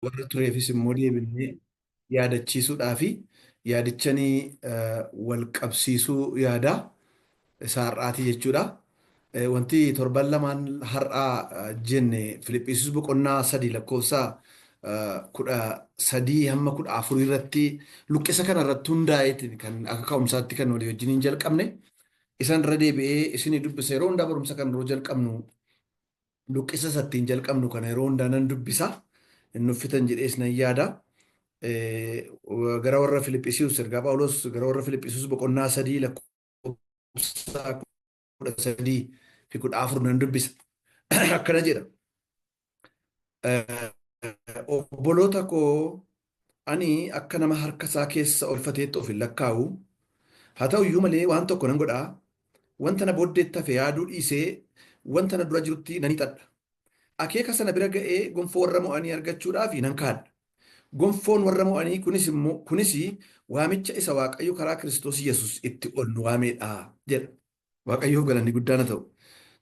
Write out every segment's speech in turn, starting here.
Warra tureefis immoo deebinee yaadachiisuudhaa fi yaadichanii wal qabsiisuu yaada isa har'aati jechuudha. Wanti torban lamaan har'aa jenne Filiphisiis boqonnaa 3 lakkoofsa 13 hamma 14 irratti luqqisa kana irratti hundaa'eetiin kan akka ka'umsaatti kan walii wajjiniin jalqabne isan irra deebi'ee isinii dubbisa. Yeroo hundaa barumsa kan yeroo jalqabnu luqqisa isa ittiin jalqabnu kana yeroo hundaa nan dubbisa. Hin nuffitan jedhees nan yaada. Gara warra Filiphisius, ergaa Phaawulos gara warra Filiphisius boqonnaa 3 lakkoofsa 13 fi 14 nan dubbisa. Akkana jedha. Obboloota koo, ani akka nama harka isaa keessa olfateetti of hin lakkaa'u. Haa ta'u iyyuu malee waan tokko nan godha. Wanta na booddeetti hafe yaaduu dhiisee wanta na dura jirutti nan hiixadha. Akeeka sana bira ga'ee gonfoo warra mo'anii argachuudhaaf nan kaadha. Gonfoon warra mo'anii kunis immoo kunis waamicha isa Waaqayyo karaa Kiristoos Yesuus itti ol nu waameedha jedha. Waaqayyoof galanni guddaan haa ta'u.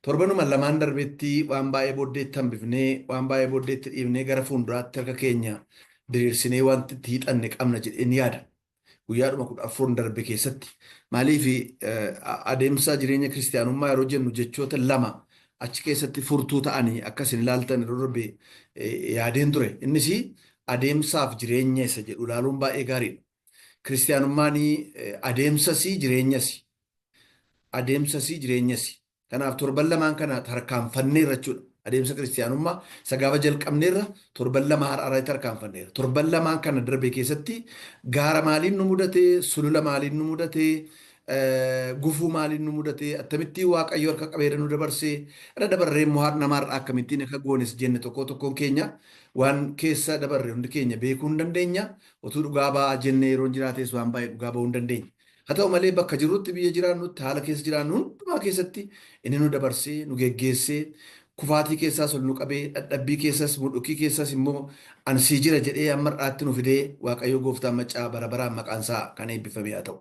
Torbanuma lamaan darbetti waan baay'ee booddeetti hambifnee, waan baay'ee booddeetti dhiifnee gara fuulduraatti harka keenya diriirsinee wanti itti hiixanne qabna jedheen yaada. Guyyaadhuma 14 darbe keessatti. Maaliif, adeemsa jireenya kiristiyaanummaa yeroo jennu jechoota lama achi keessatti furtuu ta'anii akka isin ilaaltan yeroo darbe yaadeen ture. Innis adeemsaaf jireenya isa jedhu ilaaluun baay'ee gaariidha. Kiristiyaanummaan adeemsas jireenyas. Adeemsas jireenyas. Kanaaf torban lamaan kana tarkaanfanneerra jechuudha. Adeemsa kiristiyaanummaa isa gaafa jalqabneerra torban lama har'aarratti tarkaanfanneerra. Torban lamaan kana darbe keessatti gaara maaliin nu mudate, sulula maaliin nu mudate, gufuu maaliin nu mudate, akkamittiin Waaqayyo harka qabeera nu dabarsee, irra dabarree immoo nama har'aa akkamittiin akka goones jenne tokko tokkoon keenya waan keessa dabarre hundi keenya beekuu hin dandeenya. Otuu dhugaa ba'aa jennee yeroo jiraates waan baay'ee dhugaa ba'uu hin dandeenya. Haa ta'u malee bakka jirrutti, biyya jiraannutti, haala keessa jiraannu hundumaa keessatti inni nu dabarsee, nu geggeessee, kufaatii keessaas ol nu qabee, dadhabbii keessas, mudhukii keessas immoo an sii jira jedhee amma har'aatti nu fidee Waaqayyo gooftaan maccaa bara baraan maqaan isaa kan eebbifame haa ta'u.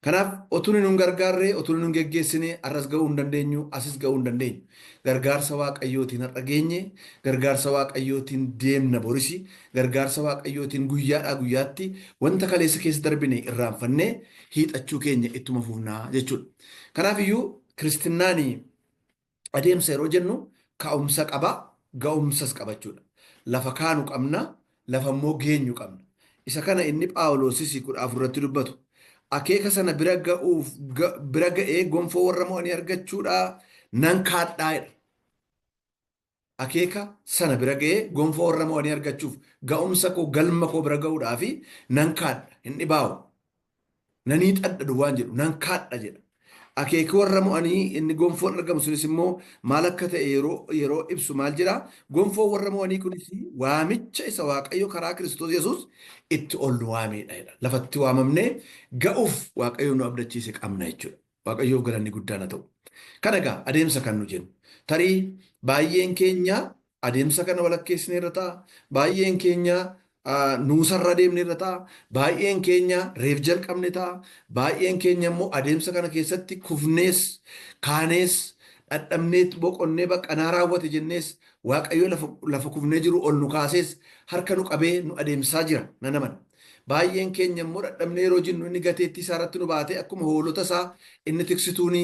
Kanaaf otuu inni nu hin gargaarre, otuu inni nu hin geggeessine har'as ga'uu hin dandeenyu, asis ga'uu hin dandeenyu. Gargaarsa Waaqayyootiin har'a geenye, gargaarsa Waaqayyootiin deemna borisi, gargaarsa Waaqayyootiin guyyaadhaa guyyaatti wanta kaleessa keessa darbine irraanfannee hiixachuu keenya ittuma fufnaa jechuudha. Kanaaf iyyuu kiristinnaan adeemsa yeroo jennu ka'umsa qaba, ga'umsas qaba jechuudha. Lafa kaanu qabna, lafa immoo geenyu qabna. Isa kana inni Phaawulosis 14 irratti dubbatu. Akeeka sana bira ga'uuf bira ga'ee gonfoo warra mo'anii argachuudha nan kaadhaa jedha. Akeeka sana bira ga'ee gonfoo warra mo'anii argachuuf ga'umsa koo, galma koo bira ga'uudhaaf nan kaadha, hin dhibaa'u. Nan hiixadha duwwaan jedhu, nan kaadha jedha. Akeeki warra mo'anii inni gonfoon argamu sunis immoo maal akka ta'e yeroo ibsu maal jedha? Gonfoon warra mo'anii kunis waamicha isa Waaqayyo karaa Kiristoos Yesuus itti ol nu waamedha jedha. Lafatti waamamnee ga'uuf Waaqayyo nu abdachiise qabna jechuudha. Waaqayyoof galanni guddaan haa ta'u. Kana egaa adeemsa kan nu jennu. Tarii baay'een keenya adeemsa kana walakkeessineerra ta'a. Baay'een keenya nuusarra deemneerra ta'a. Baay'een keenya reef jalqabne ta'a. Baay'een keenya immoo adeemsa kana keessatti kufnees, kaanees, dhadhabneet boqonnee baqqanaa raawwate jennees Waaqayyo lafa kufnee jiru ol nu kaasees harka nu qabee nu adeemsaa jira nan amana. Baay'een keenya immoo dhadhabnee yeroo jennu inni gateettii isaa irratti nu baatee akkuma hoolota isaa inni tiksituuni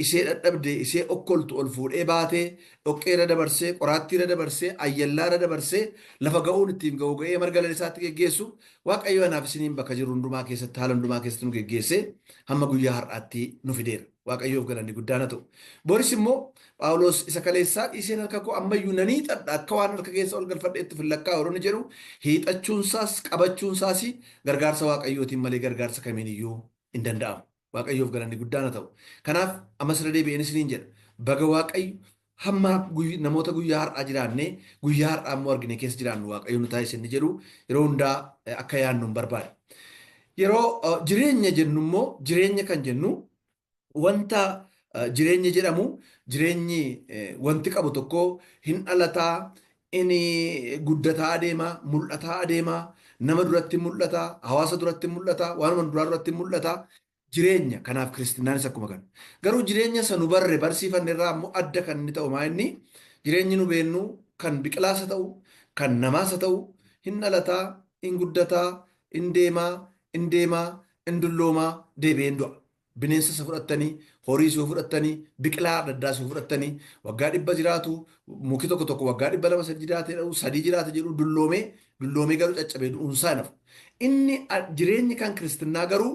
ishee dhadhabde, ishee okkoltu ol fuudhee baatee dhoqqee irra dabarsee, qoraattii irra dabarsee, ayyallaa irra dabarsee lafa ga'uun ittiin ga'u ga'ee marga lalisaatti geggeessu Waaqayyo anaaf isiniin bakka jirru hundumaa keessatti, haala hundumaa keessatti nu geggeessee hamma guyyaa har'aatti nu fideera. Waaqayyoof galanni guddaan haa ta'u. Boris immoo Phaawulos isa kaleessaa dhiiseen harka koo ammayyuu nan hiixadha, akka waan harka keessa ol galfadheetti of hin lakkaa'u yeroo inni jedhu hiixachuunsaas qabachuunsaas gargaarsa Waaqayyootiin malee gargaarsa kamiin iyyuu hin danda'amu. Waaqayyoof galanni guddaan haa ta'u. Kanaaf ammas irra deebi'een isiniin jedha. Baga Waaqayyo hamma namoota guyyaa har'aa jiraannee guyyaa har'aa immoo argine keessa jiraannu Waaqayyo nu taasise inni jedhu yeroo hundaa akka yaadnu hin barbaada. Yeroo jireenya jennu immoo, jireenya kan jennu wanta jireenya jedhamu, jireenyi wanti qabu tokko hin dhalataa, inni guddataa adeema, mul'ataa adeema, nama duratti mul'ata, hawaasa duratti mul'ata, waanuma duraa duratti mul'ata. Jireenya kanaaf kiristinnaanis akkuma kana. Garuu jireenya isa nu barre barsiifanne irraa immoo adda kan inni ta'u maa inni jireenyi nu beennu kan biqilaas haa ta'u, kan namaas haa ta'u, Hin dhalataa, hin guddataa, hin deemaa, hin deemaa, hin dulloomaa, deebi'ee hin du'a. Bineensa isa fudhattanii, horii isa fudhattanii, biqilaa adda addaa isa fudhattanii, waggaa 100 jiraatu, muki tokko tokko waggaa 200 3 jiraate jedhu, 3 jiraate jedhu, dulloomee dulloomee garuu caccabee du'uunsaa hin hafu. Inni jireenyi kan kiristinnaa garuu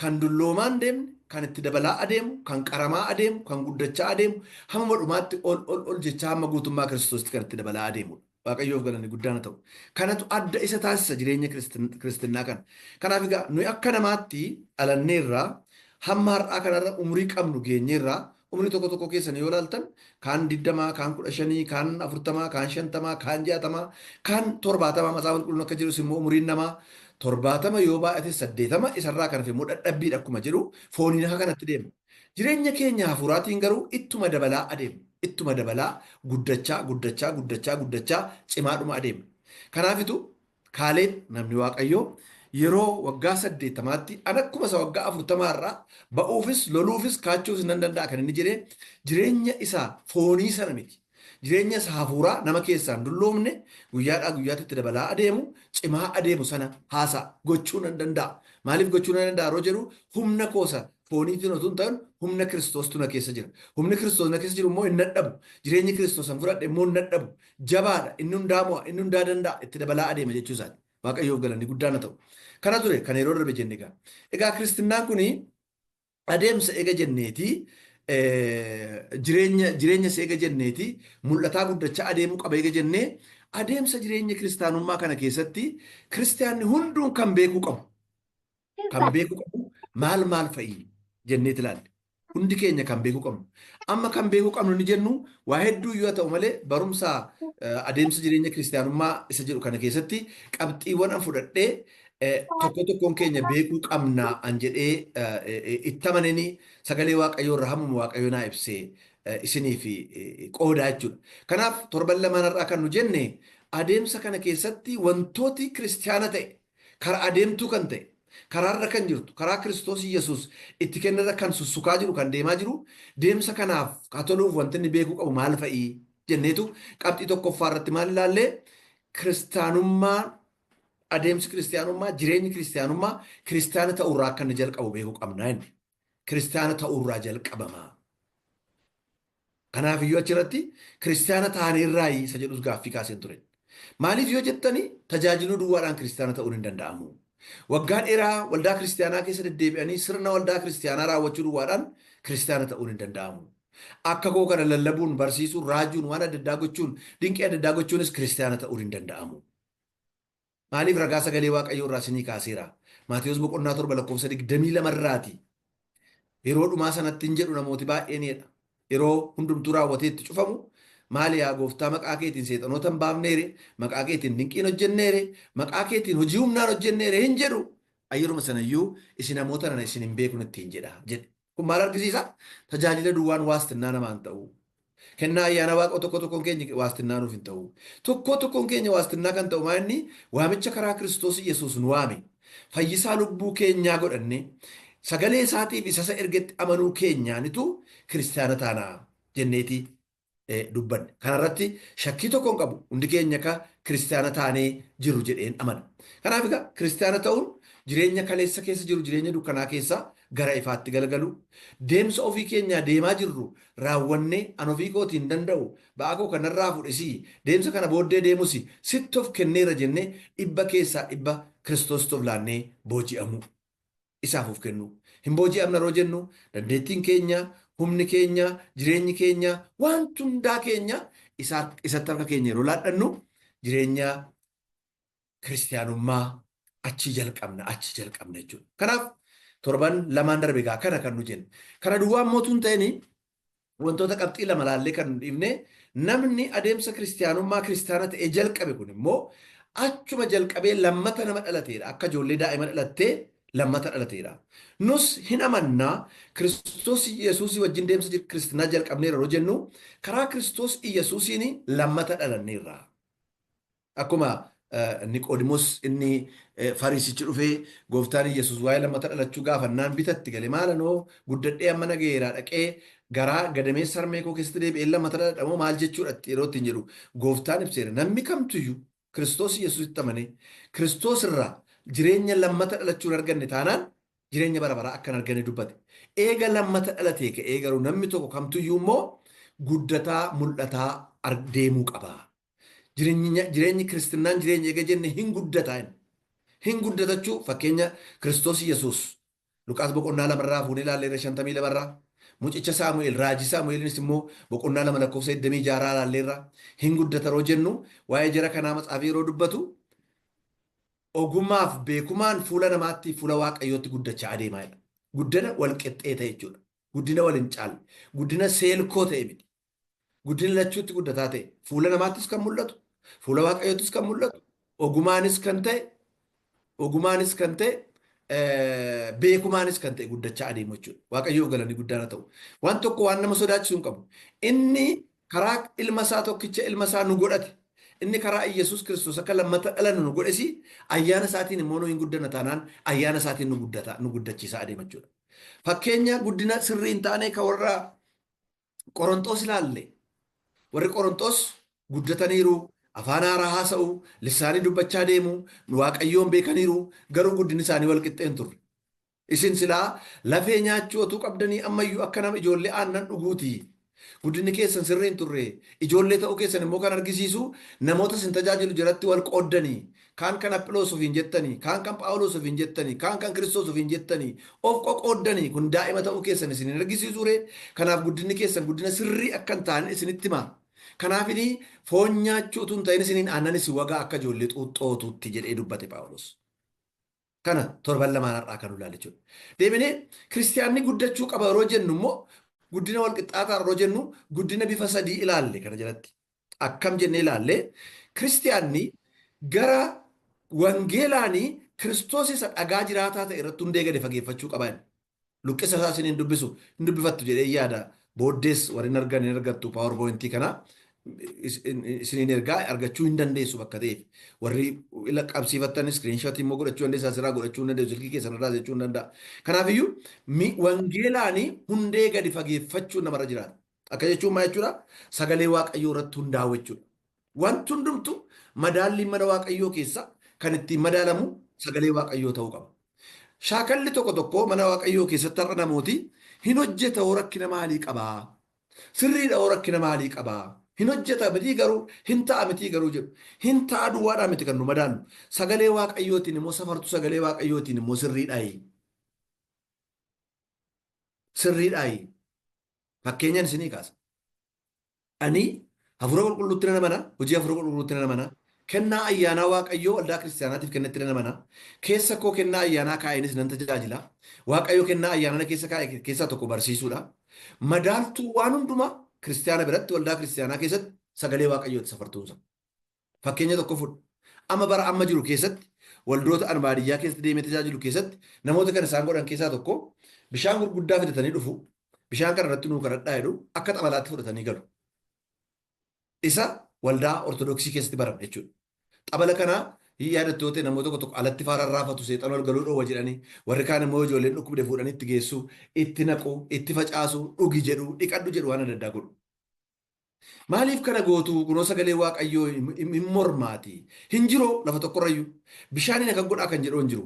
kan dulloomaa hin deemne, kan itti dabalaa adeemu, kan qaramaa adeemu, kan guddachaa adeemu, hamma dhumaatti ol ol ol jechaa hamma guutummaa Kiristoositti kan itti dabalaa adeemudha. Waaqayyoof galanni guddaan haa ta'u. Kanatu adda isa taasisa jireenya kiristinnaa kana. Kanaaf egaa nuyi akka namaatti dhalanneerraa hamma har'aa kanarra umurii qabnu geenyeerraa, umurii tokko tokko keessan yoo ilaaltan kaan 20, kaan 15, kaan 40, kaan 50, kaan 60, kaan 70. Macaafa Qulqulluun akka jedhus immoo umuriin namaa 70, yoo baay'ate 80, isarraa kan hafe immoo dadhabbiidha akkuma jedhu, fooniin akka kanatti deema. Jireenya keenya hafuuraatiin garuu ittuma dabalaa adeema. Ittuma dabalaa guddachaa guddachaa guddachaa guddachaa cimaadhuma adeema. Kanaafitu Kaaleeb namni Waaqayyoo yeroo waggaa 80tti, "An akkuma isa waggaa 40 irraa ba'uufis loluufis kaachuufis nan danda'a" kan inni jedhee jireenya isa foonii sana miti. Jireenya isa hafuuraa nama keessaan dulloomne, guyyaadhaa guyyaatti itti dabalaa adeemu, cimaa adeemu sana haasa'a. Gochuu nan danda'a. Maaliif gochuu nan danda'a yeroo jedhu, humna koosa fooniitiin otoo hin ta'in humna Kiristoostu na keessa jira. Humni Kiristoos na keessa jiru immoo hin dadhabu. Jireenyi Kiristoos an fudhadhe immoo hin dadhabu. Jabaadha. Inni hundaa mo'a. Inni hundaa danda'a. Itti dabalaa adeema jechuu isaati. Waaqayyoof galanni guddaan haa ta'u. Kana ture kan yeroo darbe jenne egaa. Egaa kiristinnaan kuni adeemsa eega jenneeti, jireenya isa eega jenneeti, mul'ataa guddachaa adeemuu qaba eega jennee, adeemsa jireenya kiristaanummaa kana keessatti kiristaanni hunduun kan beekuu qabu. Kan beekuu qabu maal maal fa'i jenneeti ilaalle. Hundi keenya kan beekuu qabnu. Amma kan beekuu qabnu ni jennu waa hedduu yoo ta'u malee, barumsa adeemsa jireenya kiristaanummaa isa jedhu kana keessatti qabxiiwwan an fudhadhee tokko tokkoon keenya beekuu qabna an jedhee itti amananii sagalee Waaqayyoo irraa hammuma Waaqayyo naa ibsee isiniif qoodaa jechuudha. Kanaaf torban lamaan har'aa kan nu jenne, adeemsa kana keessatti wantooti kiristaana ta'e, karaa adeemtuu kan ta'e, karaarra kan jirtu, karaa Kiristoos Yesuus itti kennarra kan sussukaa jiru, kan deemaa jiru, deemsa kanaaf haa toluuf wanti inni beekuu qabu maal fa'i jenneetu, qabxii tokkoffaa irratti maal ilaallee? Kiristaanummaa, adeemsi kiristaanummaa, jireenyi kiristaanummaa kiristaana ta'uurraa akka inni jalqabu beekuu qabna inni. Kiristaana ta'uurraa jalqabama. Kanaaf iyyuu achirratti kiristaana taaneerraayi isa jedhus gaaffii kaaseen ture. Maaliif yoo jettani, tajaajiluu duwwaadhaan kiristaana ta'uun hin danda'amu. Waggaa dheeraa waldaa kiristaanaa keessa deddeebi'anii sirna waldaa kiristaanaa raawwachuu duwwaadhaan kiristaana ta'uun hin danda'amu. Akka koo kana lallabuun, barsiisuun, raajuun, waan adda addaa gochuun, dinqii adda addaa gochuunis kiristaana ta'uun hin danda'amu. Maaliif? Ragaa sagalee Waaqayyoo irraa isinii kaaseera. Maatewos boqonnaa 7 lakkoofsa 22 irraati. Yeroo dhumaa sanatti hin jedhu namooti baay'eenidha. Yeroo hundumtuu raawwatee itti cufamu, "Maali yaa gooftaa, maqaa keetiin seexanoota hin baafneere, maqaa keetiin dinqiin hojjenneere, maqaa keetiin hojii humnaan hojjenneere?" hin jedhu. Yeruma sanayyuu, "Isin namoota nana, isin hin beeknu" ittiin jedha jedhe. Kun maal argisiisa? Tajaajila duwwaan waastinnaa namaan ta'u. Kennaa ayyaana Waaqa tokko tokkoon keenya waastinnaa nuuf hin ta'u. Tokko tokkoon keenya waastinnaa kan ta'u maa inni waamicha karaa Kiristoos Yesuus nu waame. Fayyisaa lubbuu keenyaa godhanne sagalee isaatiif isa ergetti amanuu keenyaanitu kiristaana taanaa jenneeti dubbanne. Kanarratti shakkii tokko hin qabu. Hundi keenya akka kiristaana taanee jirru jedheen amana. Kanaaf egaa kiristaana ta'uun jireenya kaleessa keessa jiru, jireenya dukkanaa keessa gara ifaatti galagalu, deemsa ofii keenyaa deemaa jirru raawwannee, "An ofii kootii hin danda'u, ba'aa koo kanarraa fudhisii, deemsa kana booddee deemusi sitti of kenneera" jennee 100% Kiristoositti of laannee booji'amuu. Isaaf of kennuu. Hin booji'amna yeroo jennu, dandeettiin keenya, humni keenya, jireenyi keenya, wanti hundaa keenya isatti harka keenya yeroo laadhannu, jireenya kiristiyaanummaa achii jalqabna jechuudha. Kanaaf torban lamaan darbe egaa kana kan nu jenne. Kana duwwaa immoo tun ta'ini, wantoota qabxii lama laallee kan nu dhiifne, namni adeemsa kiristiyaanummaa kiristiyaana ta'ee jalqabe kun immoo achuma jalqabee lammata nama dhalateedha. Akka ijoollee daa'ima dhalattee lammata dhalateedha. Nus hin amannaa Kiristoos Yesuusii wajjin deemsa kiristinaa jalqabneerra yeroo jennu, karaa Kiristoos Yesuusiin lammata dhalanneerra. Akkuma Niqoodimos inni Fariisichi dhufee gooftaan Yesuus waa'ee lammata dhalachuu gaafannaan bitatti gale, "Maalanoo guddadhee amma nagayeeraa, dhaqee garaa gadameessa harmee koo keessatti deebi'ee lammata dhaladhamoo maal jechuudha?" yeroo ittiin jedhu gooftaan ibseera. Namni kamtuyyuu Kiristoos Yesuusitti amanee Kiristoos irraa jireenya lammata dhalachuu hin arganne taanaan jireenya bara baraa akka hin arganne dubbate. Eega lammata dhalatee ka'ee garuu namni tokko kamtuyyuu immoo guddataa mul'ataa deemuu qaba. Jireenyi kiristinnaan jireenya eega jenne hin guddataa inni. Hin guddatachuu fakkeenya Kiristoos Yesuus Luqaas boqonnaa 2 irraa fuunee ilaalleerra 52 irraa. Mucicha Saamu'eel, raajii Saamu'eelinis immoo boqonnaa 2 lakkoofsa 26 irraa ilaalleerra. Hin guddata yeroo jennu, waa'ee jara kanaa matsaafii yeroo dubbatu, ogummaaf beekumaan fuula namaatti fuula Waaqayyootti guddachaa adeemaa jedha. Guddina wal qixxee ta'e jechuudha. Guddina wal hin caalle. Guddina seelkoo ta'e miti. Guddina lachuutti guddataa ta'e. Fuula namaattis kan mul'atu, fuula Waaqayyoottis kan mul'atu, ogumaanis kan ta'e, beekumaanis kan ta'e guddachaa adeemu jechuudha. Waaqayyoof galanni guddaan haa ta'u. Waan tokko waan nama sodaachisu hin qabu. Inni karaa ilma isaa tokkicha ilma isaa nu godhate. Inni karaa Iyyasuus Kiristoos akka lammata dhalannu nu godhesi, ayyaana isaatiin immoo nu hin guddanna taanaan ayyaana isaatiin nu guddata, nu guddachiisaa adeema jechuudha. Fakkeenya guddina sirrii hin taane kan warra Qoronxoos ilaalle. Warri Qoronxoos guddataniiru, afaan haaraa haasa'u, lissaanii dubbachaa deemu, Waaqayyoon beekaniiru, garuu guddinni isaanii wal qixxee hin turre. Isin silaa lafee nyaachuu otuu qabdanii ammayyuu akka nama ijoollee aannan dhuguuti. Guddinni keessan sirrii hin turre. Ijoollee ta'uu keessan immoo kan argisiisu namoota isin tajaajilu jalatti wal qooddanii, kaan kan Aphiloos ofiin jettanii, kaan kan Phaawulos ofiin jettanii, kaan kan Kiristoos ofiin jettanii, of qoqooddanii, kun daa'ima ta'uu keessan isin hin argisiisuu ree? Kanaaf guddinni keessan guddina sirrii akka hin taane isinitti hima. Kanaafini foon nyaachuu utuu hin ta'in isiniin aannan isin wagaa akka ijoollee xuuxxootuutti jedhee dubbate Phaawulos. Kana torban lamaan har'aa kan ilaalle jechuudha. Deebinee kiristiyaanni guddachuu qaba yeroo jennu immoo, guddina wal qixxaataa yeroo jennu, guddina bifa sadii ilaalle kana jalatti. Akkam jennee ilaalle? Kiristiyaanni gara wangeelaanii Kiristoos isa dhagaa jiraataa ta'e irratti hundee gadi fageeffachuu qaba. Luqqisa isaa isin hin dubbisu, hin dubbifattu jedhee yaada. Booddees warri hin argan hin argattu. PowerPointii kana isiniin ergaa, argachuu hin dandeessu bakka ta'eef. Warri ila qabsiifattan screenshot immoo godhachuu dandeessu, asirraa godhachuu hin dandeessu, silkii keessan irraa jechuu hin danda'a. Kanaafiyyuu wangeelaanii hundee gadi fageeffachuu namarra jiraata. Akka jechuun maal jechuudha? Sagalee Waaqayyoo irratti hundaa'u jechuudha. Wanti hundumtu madaalliin mana Waaqayyoo keessa kan ittiin madaalamu sagalee Waaqayyoo ta'uu qaba. Shaakalli tokko tokko mana Waaqayyoo keessatti har'a namooti hin hojjeta hoo rakkina maalii qabaa? Sirriidha hoo rakkina maalii qabaa? Hin hojjeta mitii garuu, hin ta'a mitii garuu jedhu. Hin ta'a duwwaadhaa miti kan nu madaallu. Sagalee Waaqayyootiin immoo safartu, sagalee Waaqayyootiin immoo sirriidhaayi. Sirriidhaayi. Fakkeenyaan isinii kaasa. Ani hafuura qulqulluutti nan amana, hojii hafuura qulqulluutti nan amana, kennaa ayyaanaa Waaqayyoo waldaa kiristaanaatiif kennetti nan amana, keessa koo kennaa ayyaanaa kaa'eenis nan tajaajila. Waaqayyo kennaa ayyaanaa keessa kaa'e keessaa tokko barsiisuudha. Madaaltuu waan hundumaa kiristaana biratti, waldaa kiristaanaa keessatti sagalee Waaqayyooti safartuunsa. Fakkeenya tokko fudhu. Amma bara amma jiru keessatti waldoota an baadiyyaa keessatti deemee tajaajilu keessatti namoota kan isaan godhan keessaa tokko bishaan gurguddaa fidatanii dhufu. Bishaan kana irratti nuu kadhadhaa jedhu, akka xabalaatti fudhatanii galu. Isa waldaa Ortodoksii keessatti barame jechuudha. Xabala kana hin yaadattu yoo ta'e, namoota tokko tokko alatti faara raafatu, seexana ol galuu dhoowwa jedhanii, warri kaan immoo ijoolleen dhukkubde fuudhanii itti geessu, itti naqu, itti facaasu, dhugi jedhu, dhiqadhu jedhu, waan adda addaa godhu. Maaliif kana gootu? Kunoo sagalee Waaqayyoo hin mormaati. Hin jiru lafa tokkorrayyuu. Bishaaniin akka godhaa kan jedhu hin jiru.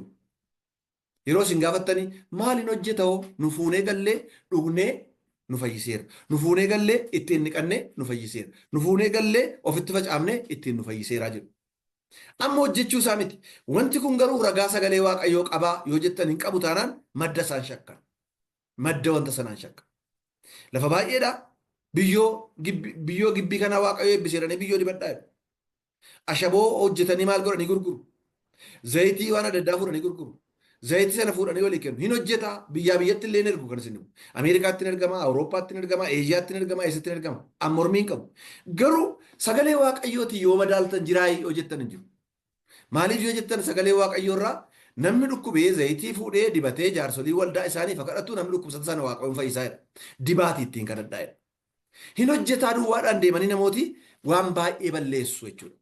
Yeroo isin gaafattanii maaliin hojjeta hoo, nu fuunee gallee dhugnee nu fayyiseera. Nu fuunee gallee ittiin dhiqannee nu fayyiseera. Nu fuunee gallee ofitti facaafnee ittiin nu fayyiseeraa jedhu. Amma hojjechuu isaa miti. Wanti kun garuu ragaa sagalee Waaqayyoo qabaa yoo jettan, hin qabu taanaan madda isaan shakkan. Madda wanta sanaan shakka. Lafa baay'eedha. Biyyoo gibbii kanaa Waaqayyo eebbiseeranii biyyoo dibadhaa jedhu. Ashaboo hojjetanii maal godhanii gurguru. Zayitii waan adda addaa fuudhanii gurguru. Zayitii sana fuudhanii walii kennu. Hin hojjetaa, biyyaa biyyatti illee hin ergu kan isin himu. Ameerikaatti hin ergama, Awurooppaatti hin ergama, Eeshiyaatti hin ergama, eessatti hin ergama. An mormii hin qabu. Garuu sagalee Waaqayyooti yoo madaaltan jiraayii yoo jettan, hin jiru. Maaliif yoo jettan, sagalee Waaqayyoo irraa namni dhukkubee zayitii fuudhee dibatee jaarsolii waldaa isaaniif haa kadhatu, namni dhukkubsata sana Waaqayyoon fayyisaa jedha. Dibaatii ittiin kadhadhaa jedha. Hin hojjetaa duwwaadhaan deemanii namooti waan baay'ee balleessu jechuudha.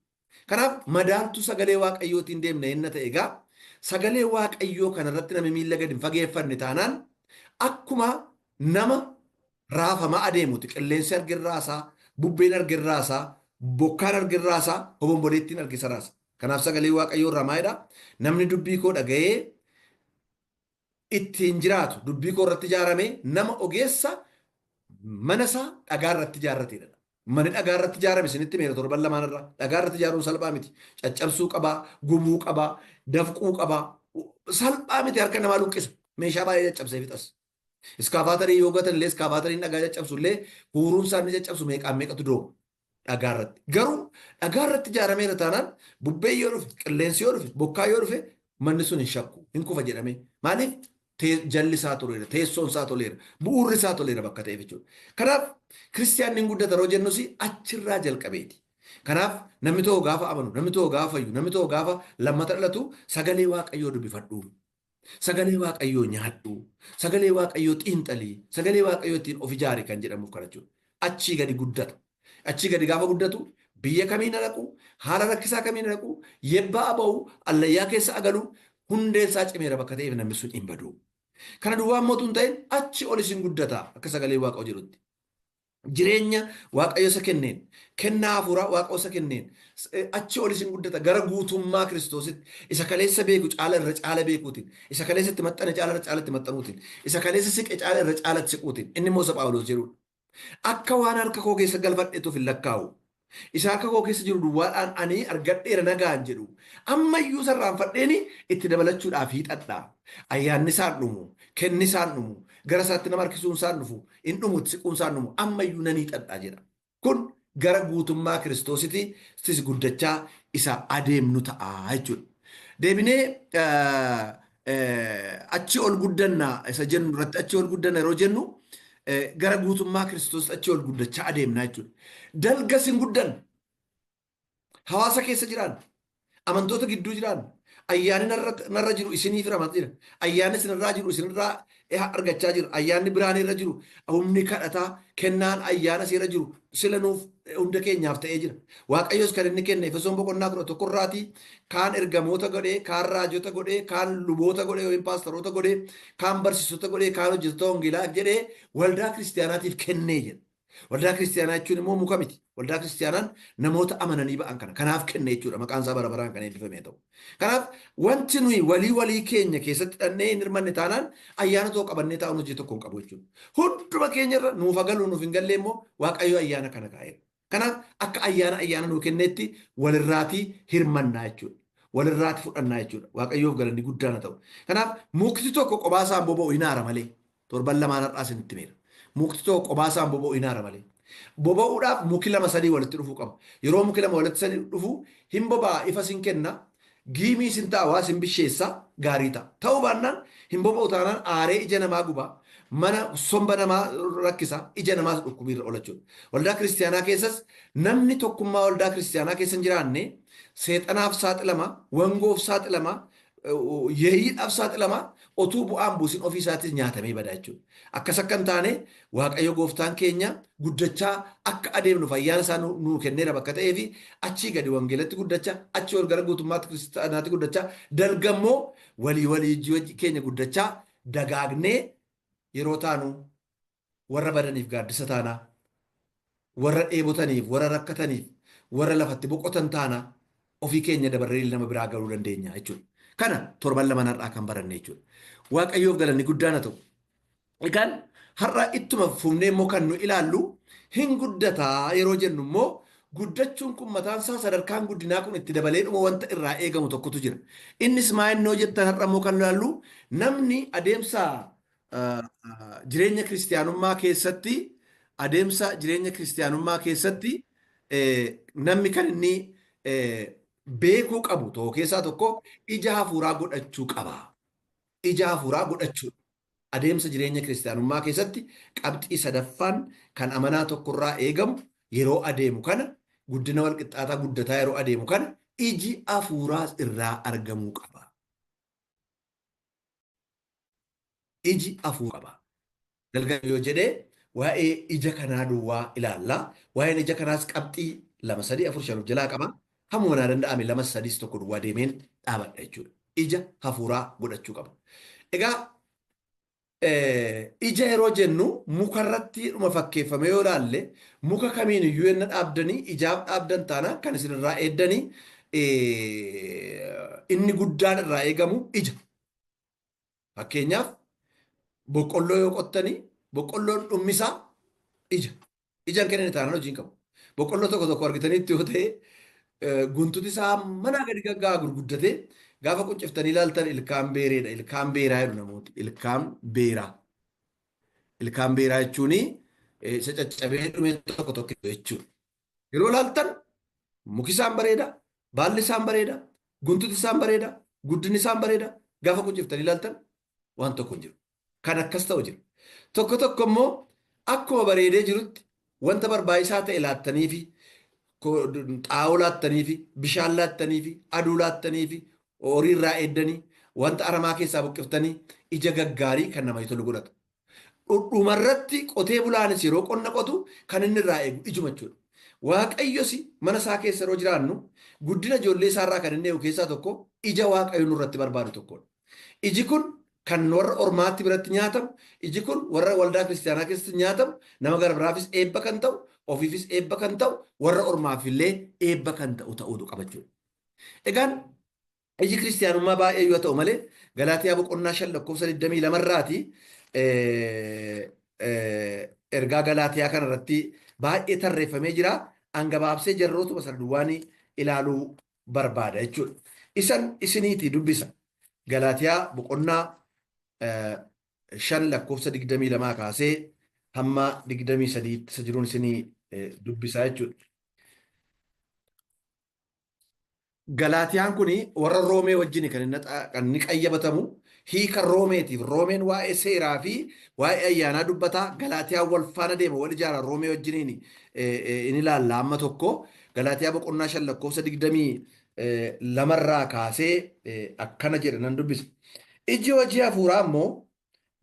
Kanaaf madaaltuu sagalee Waaqayyootiin deemna yenna ta'e, egaa sagalee Waaqayyoo kanarratti namni miilla gadi hin fageeffanne taanaan akkuma nama raafamaa adeemuti. Qilleensi argirraasaa, bubbeen argirraasaa, bokkaan argirraasaa, hobomboleettiin argisa raasa. Kanaaf sagalee Waaqayyoo irraa maalidha? Namni dubbii koo dhaga'ee ittiin jiraatu, dubbii koo irratti ijaarame, nama ogeessa mana isaa dhagaa irratti ijaarratedha. Manni dhagaa irratti ijaarame, isinitti meera torban lamaan irraa, dhagaa irratti ijaaruun salphaa miti. Caccabsuu qabaa, gubuu qabaa, dafquu qabaa. Salphaa miti, harka namaa luqqisa. Meeshaa baay'ee caccabsee fixas. Iskaavaatarii yoo gatan illee, iskaavaatariin dhagaa caccabsu illee, huuruun isaa inni caccabsu meeqaan meeqatu dooma dhagaa irratti. Garuu dhagaa irratti ijaarameera taanaan, bubbeen yoo dhufe, qilleensi yoo dhufe, bokkaa yoo dhufe, manni sun hin shakku, hin kufa jedhamee. Maaliif? Jalli isaa toleera, teessoon isaa toleera, bu'uurri isaa toleera bakka ta'eef jechuudha. Kanaaf kiristiyaanni hin guddata yeroo jennus achirraa jalqabeeti. Kanaaf namni tokko gaafa amanu, namni tokko gaafa fayyu, namni tokko gaafa lammata dhalatu, sagalee Waaqayyoo dubbifadhu. Sagalee Waaqayyoo nyaadhu. Sagalee Waaqayyoo xiinxalii. Sagalee Waaqayyoo ittiin of ijaari kan jedhamuuf kana jechuudha. Achii gadi guddata. Achii gadi gaafa guddatu, biyya kamiin dhaqu, haala rakkisaa kamiin dhaqu, yebbaa ba'u, allayyaa keessa agalu, hundeen isaa cimeera bakka ta'eef namni sun hin badu. Kana duwwaa immoo tun ta'in, achi ol isin guddata akka sagalee Waaqayyoo jedhutti. Jireenya Waaqayyo isa kenneen, kennaa hafuuraa Waaqayyo isa kenneen, achi ol isin guddata gara guutummaa Kiristoositti, isa kaleessa beeku caala irra caala beekuutiin, isa kaleessa itti maxxane caala irra caala itti maxxanuutiin, isa kaleessa siqe caala irra caala itti siquutiin, inni immoo isa Phaawulos jedhudha. Akka waan harka koo keessa galfadheetuuf hin lakkaa'u. Isa harka koo keessa jiru duwwaadhaan ani argadheera nagaan jedhu. Ammayyuu sarraanfadheeni itti dabalachuudhaaf hiixadha. Ayyaanni isaan dhumu, kenni isaan dhumu, gara isaatti nama harkisuun isaan dhufu, hin dhumu, itti siquun isaan dhumu, ammayyuu nan hiixadha jedha. Kun gara guutummaa Kiristoositti guddachaa isa adeemnu ta'a jechuudha. Deebinee achi ol guddanna isa jennu irratti, achi ol guddanna yeroo jennu, gara guutummaa Kiristoos achi ol guddachaa adeemna jechuudha. Dalgas hin guddannu. Hawaasa keessa jiraan, amantoota gidduu jiraan, ayyaanni narra jiru isiniif hiramaa jira. Ayyaanni isinirraa jiru isinirraa argachaa jira. Ayyaanni biraan irra jiru, humni kadhataa, kennaan ayyaana irra jiru sila nuuf hunda keenyaaf ta'ee jira. Waaqayyos kan inni kenne Efesoon boqonnaa 11 irraatii kaan ergamoota godhee, kaan raajota godhee, kaan luboota godhee yookiin paastaroota godhee, kaan barsiisota godhee, kaan hojjettoota wangeelaa jedhee waldaa kiristiyaanaatiif kennee jedha. Waldaa kiristiyaanaa jechuun immoo muka miti. Waldaa kiristiyaanaan namoota amananii ba'an kana. Kanaaf kenne jechuudha. Maqaan isaa bara baraan kan eebbifame ta'u. Kanaaf wanti nuyi walii walii keenya keessatti dhannee hin hirmanne taanaan, ayyaana tokko qabannee taa'uun hojii tokko hin qabu jechuudha. Hunduma keenyarra nuuf agaluu nuuf hin galle immoo Waaqayyo ayyaana kana kaa'eera. Kanaaf akka ayyaana ayyaana nuu kenneetti walirraatii hirmannaa jechuudha. Walirraati fudhannaa jechuudha. Waaqayyoof galanni guddaan haa ta'u. Kanaaf mukti tokko qophaa isaan boba'u hin aara malee. Torban lamaan har'aa isinitti himeera. Mukti tokko qophaa isaan boba'u hin aara malee. Boba'uudhaaf muki lama sadii walitti dhufuu qaba. Yeroo muki lama walitti sadii dhufu hin boba'a, ifa sin kenna, giimii sin ta'a, waa sin bisheessa, gaarii ta'a. Ta'uu baannaan, hin boba'u taanaan, aaree ija namaa guba, mana somba namaa rakkisa, ija namaas dhukkubiirra oola jechuudha. Waldaa kiristiyaanaa keessas namni tokkummaa waldaa kiristiyaanaa keessa hin jiraanne seexanaaf saaxilama, wangoof saaxilama, yeeyyiidhaaf saaxilama, otuu bu'aan buusin ofii isaatis nyaatamee bada jechuudha. Akkas akka hin taane Waaqayyo gooftaan keenya guddachaa akka adeemnuuf ayyaana isaa nuu kenneera bakka ta'eefi, achii gadi wangeelatti guddachaa, achii ol gara guutummaatti kiristaanaatti guddachaa, dalgammoo walii walii keenya guddachaa dagaagnee yeroo taanu, warra badaniif gaaddisa taanaa, warra dheebotaniif, warra rakkataniif, warra lafatti boqotan taanaa, ofii keenya dabarree nama biraa galuu dandeenya jechuudha. Kana torban lamaan har'aa kan baranne jechuudha. Waaqayyoof galanni guddaan haa ta'u. Egaan har'a ittuma fufnee immoo kan nu ilaallu, hin guddataa yeroo jennu immoo, guddachuun kun mataan isaa, sadarkaan guddinaa kun itti dabalee dhuma wanta irraa eegamu tokkotu jira. Innis maa innoo jettan, har'a immoo kan ilaallu, namni adeemsa jireenya kiristiyaanummaa keessatti, adeemsa jireenya kiristiyaanummaa keessatti namni kan inni beekuu qabu tokko keessaa tokko ija hafuuraa godhachuu qaba. Ija hafuuraa godhachuu. Adeemsa jireenya kiristiyaanummaa keessatti qabxii sadaffaan kan amanaa tokkorraa eegamu, yeroo adeemu kana, guddina walqixxaataa guddataa yeroo adeemu kana, iji hafuuraas irraa argamuu qaba. Iji hafuuraa qaba. Galgala yoo jedhee waa'ee ija kanaa duwwaa ilaalla. Waa'een ija kanaas qabxii lama, sadii, afur, shan of jalaa qaba. Hamuma naa danda'ame lama, sadiis, tokko duwwaa deemeen dhaabadha jechuudha. Ija hafuuraa godhachuu qaba. Egaa ija yeroo jennu, mukarratti dhuma fakkeeffame yoo ilaalle, muka kamiin iyyuu yenna dhaabdanii ijaaf dhaabdan taanaan, kan isinirraa eeddanii Inni guddaan irraa eegamu ija. Fakkeenyaaf boqqolloo yoo qottanii boqqolloon dhummisaa ija. Ija hin kennine taanaan hojii hin qabu. Boqqolloo tokko tokko argitanitti yoo ta'e guntuti isaa manaa gadi gagga'a gurguddatee gaafa qunciftanii ilaaltan ilkaan beereedha. Ilkaan beeraa jedhu namooti. Ilkaan beeraa. Ilkaan beeraa jechuun isa caccabee dhume tokko tokko jechuudha. Yeroo ilaaltan muki isaan bareeda, baalli isaan bareeda, guntuti isaan bareeda, guddinni isaan bareeda. Gaafa qunciftanii ilaaltan waan tokko hin jiru. Kan akkas ta'u jira. Tokko tokko immoo akkuma bareedee jirutti wanta barbaachisaa ta'e laattaniifi, xaa'oo laattaniifi, bishaan laattaniifi, aduu laattaniifi, horii irraa eeddanii, wanta aramaa keessaa buqqiftanii ija gaggaarii kan namatti tolu godhata. Dhumarratti qotee bulaanis yeroo qonna qotu kan inni irraa eegu ijuma jechuudha. Waaqayyos mana isaa keessa yeroo jiraannu guddina ijoollee isaa irraa kan inni eegu keessaa tokko ija Waaqayyo nurratti barbaadu tokkodha. Iji kun kan warra ormaatti biratti nyaatamu, iji kun warra waldaa kiristaanaa keessatti nyaatamu, nama gara biraafis eebba kan ta'u, ofiifis eebba kan ta'u, warra ormaaf illee eebba kan ta'u ta'uu qaba jechuudha. Egaan iji kiristaanummaa baay'ee yoo ta'u malee Galaatiyaa boqonnaa 5 lakkoofsa 22 irraati ergaa Galaatiyaa kanarratti baay'ee tarreeffamee jira. An gabaabsee jarrootuma sana duwwaanii ilaaluu barbaada jechuudha. Isan isiniitii dubbisa. Galaatiyaa boqonnaa 5 lakkoofsa 22 kaasee hamma 23 isa jiruun isinii dubbisa jechuudha. Galaatiyaan kun warra Roomee wajjin kan inni qayyabatamu hiika Roomeetiif. Roomeen waa'ee seeraa fi waa'ee ayyaanaa dubbata. Galaatiyaan wal faana deema, wal ijaara Roomee wajjiniin in ilaalla amma tokko. Galaatiyaa boqonnaa 5 lakkoofsa 22 irraa kaasee akkana jedha nan dubbisa. Iji hojii hafuuraa immoo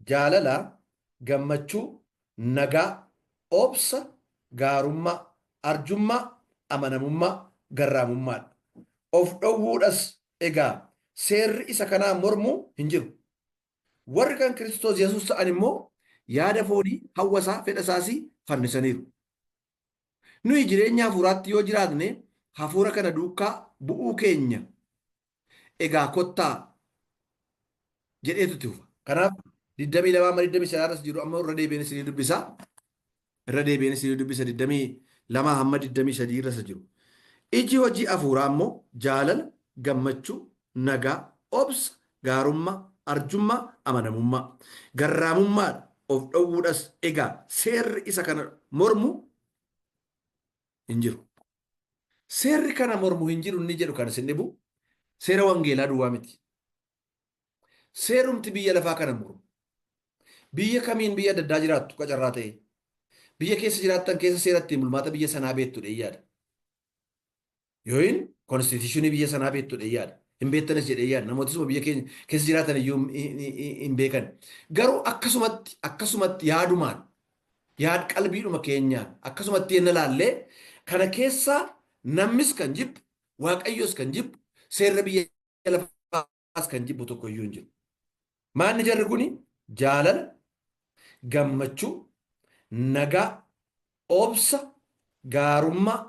jaalala, gammachuu, nagaa, obsa, gaarummaa, arjummaa, amanamummaa, garraamummaadha. Of dhowwuudhas egaa seerri isa kanaan mormu hin jiru. Warri kan Kiristoos Yesuus ta'an immoo yaada foonii, hawwa isaa, fedha isaas fannisaniiru. Nuyi jireenya hafuuraatti yoo jiraatne hafuura kana duukaa bu'uu keenya egaa kottaa jedheetu itti fufa. Kanaaf 22 amma 23 irras jiru amma irra deebi'een isinii dubbisa. Irra deebi'een isinii dubbisa 22 hamma 23 irra isa jiru. Iji hojii hafuuraa immoo jaalala, gammachuu, nagaa, obsa, gaarummaa, arjummaa, amanamummaa, garraamummaadha, of dhowwuudhas. Egaa seerri isa kana mormu hin jiru. Seerri kana mormu hin jiru inni jedhu kan isin dhibu seera wangeelaa duwwaa miti. Seerumti biyya lafaa kana mormu. Biyya kamiin biyya adda addaa jiraattu qacarraa ta'ee. Biyya keessa jiraattan keessa seera ittiin bulmaata biyya sanaa beektu yaada. Yooyin konstituushinii biyya sanaa beektu yaada. Hin beektanis jedhee yaada. Namootisuma biyya keenya keessa jiraatan iyyuu hin beekan. Garuu akkasumatti akkasumatti yaadumaan yaad qalbiidhuma keenyaan akkasumatti yenna laallee kana keessaa namnis kan jibbu, Waaqayyos kan jibbu, seerra biyya lafaas kan jibbu tokko iyyuu hin jiru. Maanni jarri kuni jaalala, gammachuu, nagaa, obsa, gaarummaa,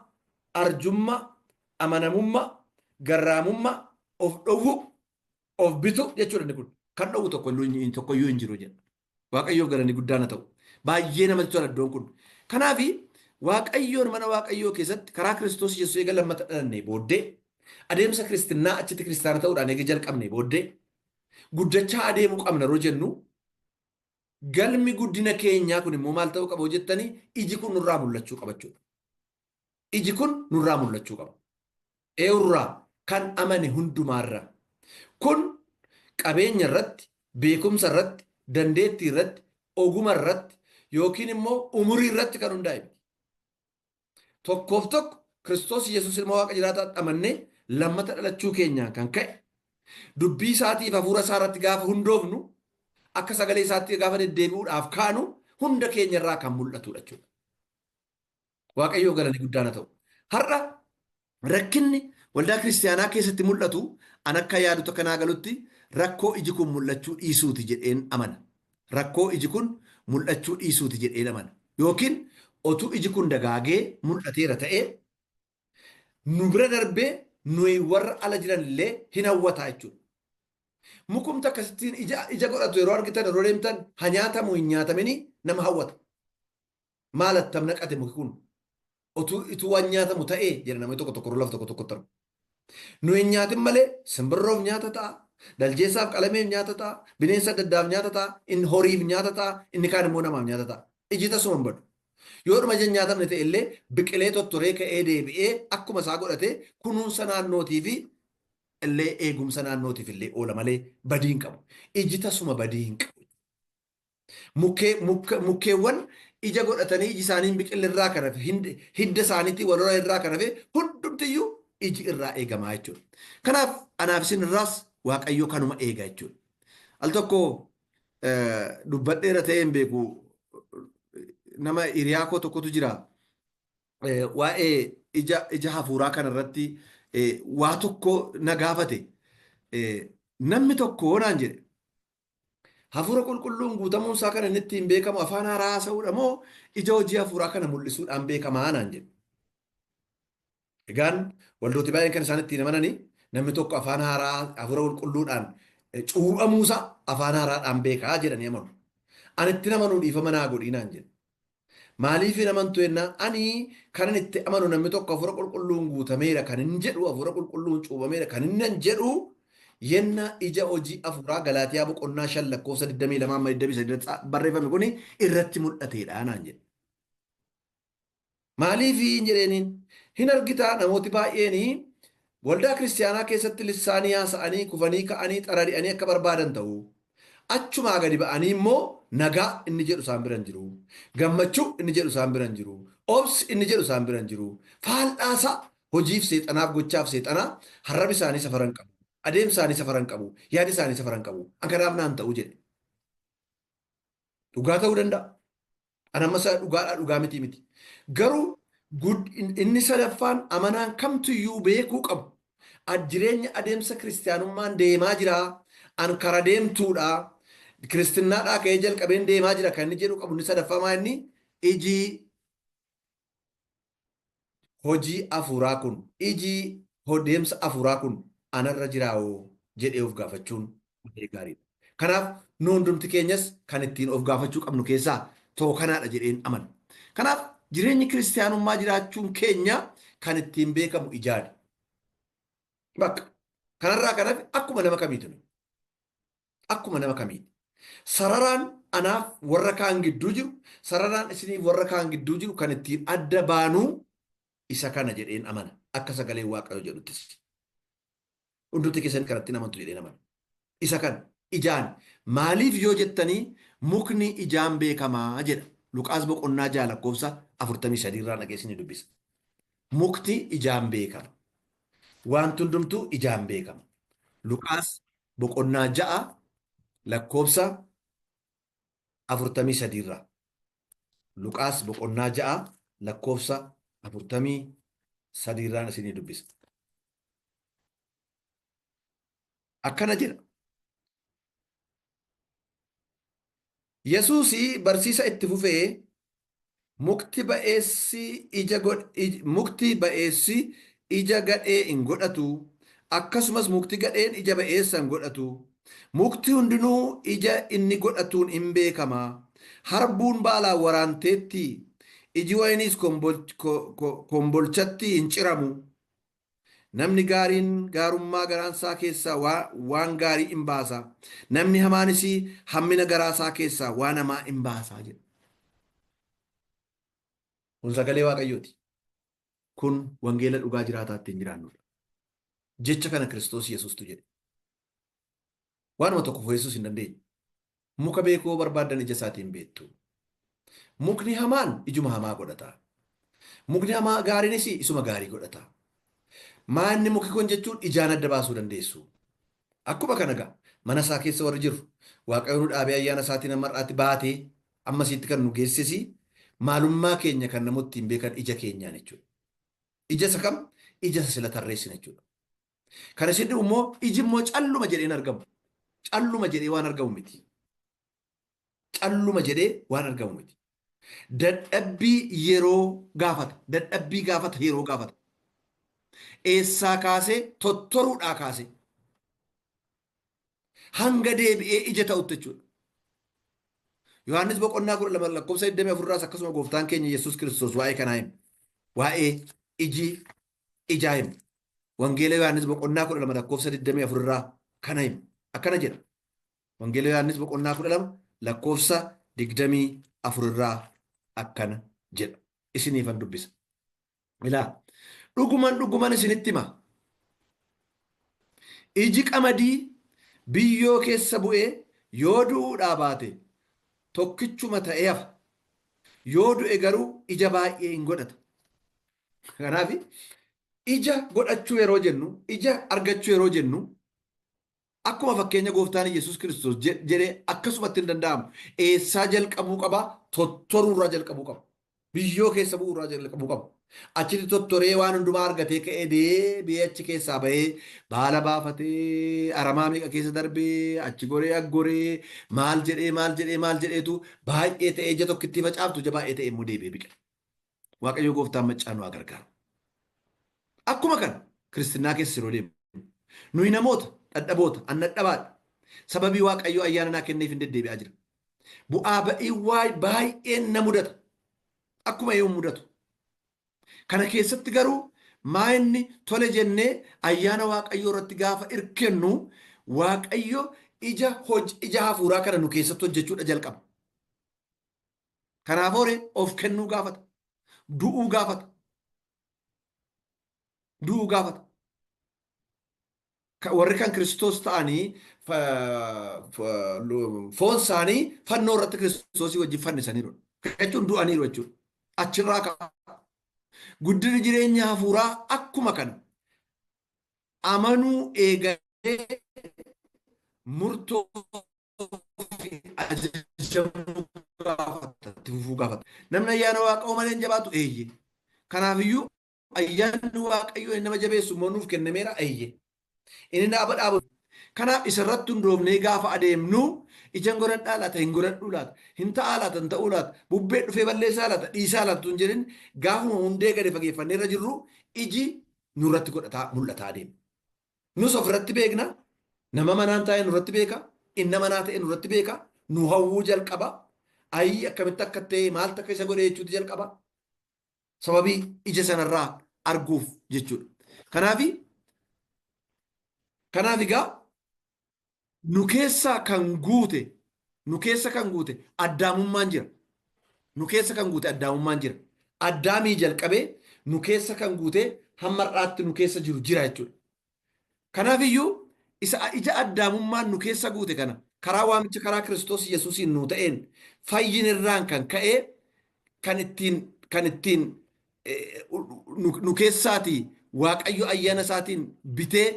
arjummaa, amanamummaa, garraamummaa, of dhowwuu, of bituu jechuudha inni kun. Kan dhowwu tokko iyyuu hin jiru jedha. Waaqayyoof galanni guddaan haa ta'u. Baay'ee namatti tola iddoon kun. Kanaaf Waaqayyoon mana Waaqayyoo keessatti karaa Kiristoos Yesuus eega lammata dhalannee booddee adeemsa kiristinnaa achitti kiristaana ta'uudhaan eega jalqabnee booddee guddachaa adeemuu qabna yeroo jennu galmi guddina keenyaa kun immoo maal ta'uu qaba jettanii iji kun nurraa mul'achuu qaba jechuudha. Iji kun nurraa mul'achuu qaba. Eenyurraa? Kan amane hundumaarraa. Kun qabeenya irratti, beekumsa irratti, dandeettii irratti, oguma irratti yookiin immoo umurii irratti kan hundaa'e miti. Tokkoof tokko Kiristoos Yesuus ilma Waaqa jiraataatti amannee lammata dhalachuu keenyaan kan ka'e dubbii isaatiif hafuura isaa irratti gaafa hundoofnu akka sagalee isaatti gaafa deddeebi'uudhaaf kaanu hunda keenya irraa kan mul'atudha jechuudha. Waaqayyoof galanni guddaan haa ta'u. Har'a rakkinni waldaa kiristaanaa keessatti mul'atu an akka yaadutti akka naa galutti rakkoo iji kun mul'achuu dhiisuuti jedheen amana. Rakkoo iji kun mul'achuu dhiisuuti jedheen amana. Yookiin otuu iji kun dagaagee mul'ateera ta'ee nu bira darbee nuyi warra ala jiran illee hin hawwataa jechuudha. Mukumti akkasittiin ija godhatu yeroo argitan, yeroo deemtan, ha nyaatamu hin nyaatamini, nama hawwata. Maal attam naqate muki kun? Otuu ituu waan nyaatamu ta'ee jedha namni tokko tokko lafa tokko tokkotti argu. Nu hin nyaatin malee simbirroof nyaata ta'a, daljeessaaf qalameef nyaata ta'a, bineensa adda addaaf nyaata ta'a, inni horiif nyaata ta'a, inni kaan immoo namaaf nyaata ta'a. Iji tasuma hin badu. Yoo dhuma ija hin nyaatamne ta'e illee biqilee tottoree ka'ee deebi'ee akkuma isaa godhatee kunuunsa naannootii fi illee eegumsa naannootiif illee oola malee badii hin qabu. Iji tasuma badii hin qabu. Mukkeewwan ija godhatanii iji isaanii hin biqille irraa kan hafe, hidda isaaniitii wal horan irraa kan hafe hundumtiyyuu iji irraa eegamaa jechuudha. Kanaaf anaaf isin irraas Waaqayyo kanuma eega jechuudha. Al tokko dubbadheera ta'ee hin beeku, nama hiriyaa koo tokkotu jira. Waa'ee ija hafuuraa kana irratti waa tokko na gaafate. Namni tokko naan jedhe, Hafuura Qulqulluun guutamuun isaa kan inni ittiin beekamu afaan haaraa haasa'uudha moo ija hojii hafuuraa kana mul'isuudhaan beekamaa naan jedhe. Egaan waldooti baay'een kan isaan ittiin amananii namni tokko afaan haaraa hafuura qulqulluudhaan cuuphamuusaa afaan haaraadhaan beekaa jedhanii amanu. Ani ittiin amanuu, dhiifama naa godhii naan jedhe. Maaliif hin amantu jennaan, ani kanan itti amanu namni tokko hafuura qulqulluun guutameera kan inni jedhu, hafuura qulqulluun cuuphameera kan inni jedhu, yenna ija hojii hafuuraa Galaatiyaa boqonnaa 5 lakkoofsa 22 amma 23 irratti barreeffame kuni irratti mul'ateedha naan jedhe. Maaliif hin jedheeniin? Hin argitaa, namooti baay'een waldaa kiristiyaanaa keessatti lissaanii haasa'anii, kufanii ka'anii, xarari'anii akka barbaadan ta'u. Achumaa gadi ba'anii immoo nagaa inni jedhu isaan bira hin jiru. Gammachuu inni jedhu isaan bira hin jiru. Obsi inni jedhu isaan bira hin jiru. Faaldhaasaa hojiif seexanaaf gochaaf seexanaa harrabi isaanii safara hin qabu. Adeemsa isaanii safara hin qabu. Yaadi isaanii safara hin qabu. An kanaaf naan ta'u jedhe. Dhugaa ta'uu danda'a. An amma isa dhugaadhaa dhugaa miti miti. Garuu inni sadaffaan amanaan kamtuyyuu beekuu qabu. Jireenya adeemsa kiristiyaanummaan deemaa jira. An kara deemtuudha. Kiristinnaadhaa ka'ee jalqabeen deemaa jira kan inni jedhu qabu inni sadaffaa maa inni iji hojii afuuraa kun, iji deemsa afuuraa kun anarra jiraawoo jedhee of gaafachuun baay'ee gaariidha. Kanaaf nu hundumti keenyas kan ittiin of gaafachuu qabnu keessaa tokko kanaadha jedheen amana. Kanaaf jireenyi kiristiyaanummaa jiraachuun keenya kan ittiin beekamu ijaani. Bakka kanarraa kan hafe akkuma nama kamiitu nuyi. Akkuma nama kamiiti. Sararaan anaaf warra kaan gidduu jiru, sararaan isiniif warra kaan gidduu jiru kan ittiin adda baanuu isa kana jedheen amana. Akka sagaleen Waaqayyoo jedhuttis. Hundumti keessan kanatti hin amantu jedheen amana. Isa kana ijaan maaliif yoo jettanii, mukni ijaan beekamaa jedha. Luqaas boqonnaa 6 lakkoofsa 43 irraa dhageessini dubbisa. Mukti ijaan beekama. Wanti hundumtuu ijaan beekama. Luqaas boqonnaa 6 lakkoofsa 43 irraa. Luqaas boqonnaa 6 lakkoofsa 43 irraan isinii dubbisa. Akkana jedha. Yesuus barsiisa itti fufee, mukti ba'eessi ija gadhee hin godhatu, akkasumas mukti gadheen ija ba'eessa hin godhatu. Mukti hundinuu ija inni godhatuun in beekama. Harbuun baalaan waraanteettii? Iji wayiniis kombolchatti hin ciramu. Namni gaariin gaarummaa garaan isaa keessaa waan gaarii in baasa. Namni hamaanis hammina garaa isaa keessaa waan hamaa in baasa jedha. Kun sagalee Waaqayyooti. Kun wangeela dhugaa jiraataa ittiin jiraannudha. Jecha kana Kiristoos Yesuustu jedhe. Waanuma tokko fooyyessuus hin dandeenye. Muka beekuu barbaaddan ija isaatiin beektu. Mukni hamaan ijuma hamaa godhata. Mukni hamaa gaariinis isuma gaarii godhata. Maanni muki kun jechuun ijaan adda baasuu dandeessu. Akkuma kana egaa mana isaa keessa warri jirru, Waaqayyo nu dhaabee ayyaana isaatiin amma har'aatti baatee ammasiitti kan nu geessisi, maalummaa keenya kan namooti ittiin beekan ija keenyaan jechuudha. Ija isa kam? Ija isa sila tarreessine jechuudha. Kan isin dhibu immoo iji immoo calluma jedheen argamu. Calluma jedhee waan argamu miti. Calluma jedhee waan argamu miti. Dadhabbii yeroo gaafata. Dadhabbii gaafata, yeroo gaafata. Eessaa kaasee? Tottoruudhaa kaasee. Hanga deebi'ee ija ta'utti jechuudha. Yohaannis boqonnaa 12 lakkoofsa 24 irraas akkasuma gooftaan keenya Yesuus Kiristoos waa'ee kanaa hima. Waa'ee iji ijaa hima. Wangeela Yohaannis boqonnaa 12 lakkoofsa 24 irraa kana hima. Akkana jedha. Wangeela Yohaannis boqonnaa 12 lakkoofsa 24 irraa akkana jedha. Isiniifan dubbisa. Ilaa, dhuguman dhuguman isinitti hima. Iji qamadii biyyoo keessa bu'ee yoo du'uudhaa baate tokkichuma ta'ee hafa. Yoo du'e garuu ija baay'ee hin godhata. Kanaaf ija godhachuu yeroo jennu, ija argachuu yeroo jennu, akkuma fakkeenya gooftaan Yesuus Kiristoos jedhee akkasumatti hin danda'amu. Eessaa jalqabuu qaba? Tottoruurraa jalqabuu qaba. Biyyoo keessa bu'uurraa jalqabuu qaba. Achitti tottoree waan hundumaa argatee ka'ee deebi'ee achi keessaa bahee baala baafatee aramaa meeqa keessa darbee achi goree aggoree maal jedhee maal jedhee maal jedheetu baay'ee ta'ee ija tokkittii facaaftu ija baay'ee ta'e immoo deebi'ee biqila. Waaqayyo gooftaan maccaa nu haa gargaaru. Akkuma kana kiristinnaa keessa yeroo deemnu nuyi namoota dhadhaboota an dhadhabaadha. Sababii Waaqayyo ayyaana naa kenneef hin deddeebi'aa jira. Bu'aa ba'ii baay'een na mudata. Akkuma eeyyuu mudatu. Kana keessatti garuu maa inni tole jennee ayyaana Waaqayyoo irratti gaafa irkennu Waaqayyo ija ija hafuuraa kana nu keessatti hojjechuudha jalqaba. Kanaaf horee of kennuu gaafata. Du'uu gaafata. Du'uu gaafata. Warri kan Kiristoos ta'anii foon isaanii fannoo irratti Kiristoosii wajjin fannisaniiru. Jechuun du'aniiru jechuudha. Achirraa ka'a. Guddinni jireenya hafuuraa akkuma kana amanuu eegalee murtoo fi ajajamuu gaafata. Itti fufuu gaafata. Namni ayyaana Waaqayyoo malee hin jabaatu eeyyee. Kanaafiyyuu ayyaanni Waaqayyoo inni nama jabeessu immoo nuuf kennameera eeyyee. Inni dhaaba dhaabu. Kanaaf isarratti hundoofnee gaafa adeemnu ija hin godhadhaa laata hin godhadhuu laata hin ta'aa laata hin ta'uu laata bubbee dhufee balleessaa laata dhiisaa laata tun jedhin gaafuma hundee gadi fageeffannee irra jirru iji nurratti godhataa mul'ataa adeema. Nus ofirratti beekna, nama manaan taa'e nurratti beeka, inna manaa ta'e nurratti beeka, nu hawwuu jalqaba. Ayii akkamitti akka ta'e maaltu akka isa godhe jechuutti jalqaba. Sababii ija sanarraa arguuf jechuudha. Kanaafi kanaaf egaa nu keessaa kan guute nu keessa kan guute addaamummaan jira. Nu keessa kan guute addaamummaan jira. Addaamii jalqabee nu keessa kan guute hamma har'aatti nu keessa jiru jira jechuudha. Kanaaf iyyuu isa ija addaamummaan nu keessa guute kana karaa waamicha karaa Kiristoos Yesuusiin nu ta'een fayyinirraan kan ka'e kan ittiin kan ittiin nu keessaatii Waaqayyo ayyaana isaatiin bitee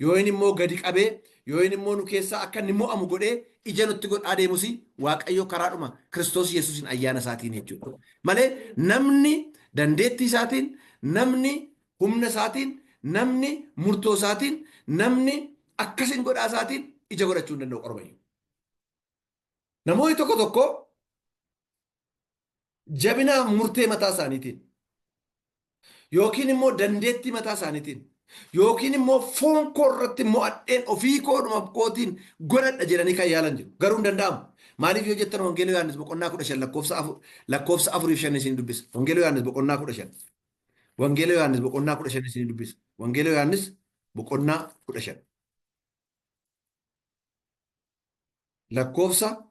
yoo inni immoo gadi qabee yoo inni immoo nu keessaa akka inni mo'amu godhee ija nutti godhaa deemus Waaqayyo karaadhuma Kiristoos Yesuusiin ayyaana isaatiin jechuudha. Malee namni dandeettii isaatiin, namni humna isaatiin, namni murtoo isaatiin, namni akkasiin godhaa isaatiin ija godhachuu hin danda'u qormayyuu. Namoonni tokko tokko jabinaaf murtee mataa isaaniitiin yookiin immoo dandeettii mataa isaaniitiin yookiin immoo foon koo irratti mo'adheen ofii koodhuma kootiin godhadha jedhanii kan yaalan jiru. Garuu hin danda'amu. Maaliif yoo jettan Wangeela Yohaannis boqonnaa 15 lakkoofsa 4 lakkoofsa 4 fi 5 isin dubbisa. Wangeela Yohaannis boqonnaa 15. Wangeela Yohaannis boqonnaa 15 isin dubbisa. Wangeela Yohaannis boqonnaa 15. Lakkoofsa